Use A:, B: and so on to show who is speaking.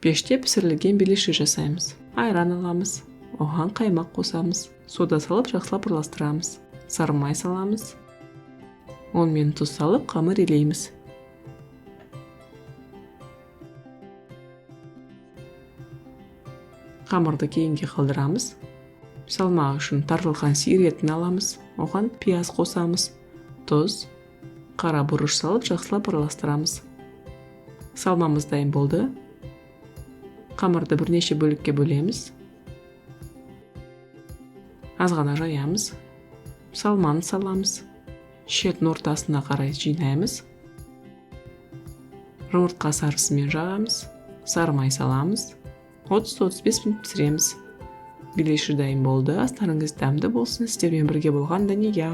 A: Пеште пісірілген беляши жасаймыз. Айран аламыз, оған қаймақ қосамыз, сода салып, жақсылап араластырамыз. Сары май саламыз, ұн мен тұз салып, қамыр илейміз. Қамырды кейінге қалдырамыз. Салма үшін тартылған сиыр етін аламыз, оған пияз қосамыз, тұз, қара бұрыш салып, жақсылап араластырамыз. Салмамыз дайын болды. Қамырды бірнеше бөлікке бөлеміз. Аз ғана жаямыз. Салманы саламыз. Шетін ортасына қарай жинаймыз. Жұмыртқа сарысымен жағамыз. Сары май саламыз. 30-35 минут пісіреміз. Беляши дайын болды. Астарыңыз дәмді болсын. Сіздермен бірге болған Дания.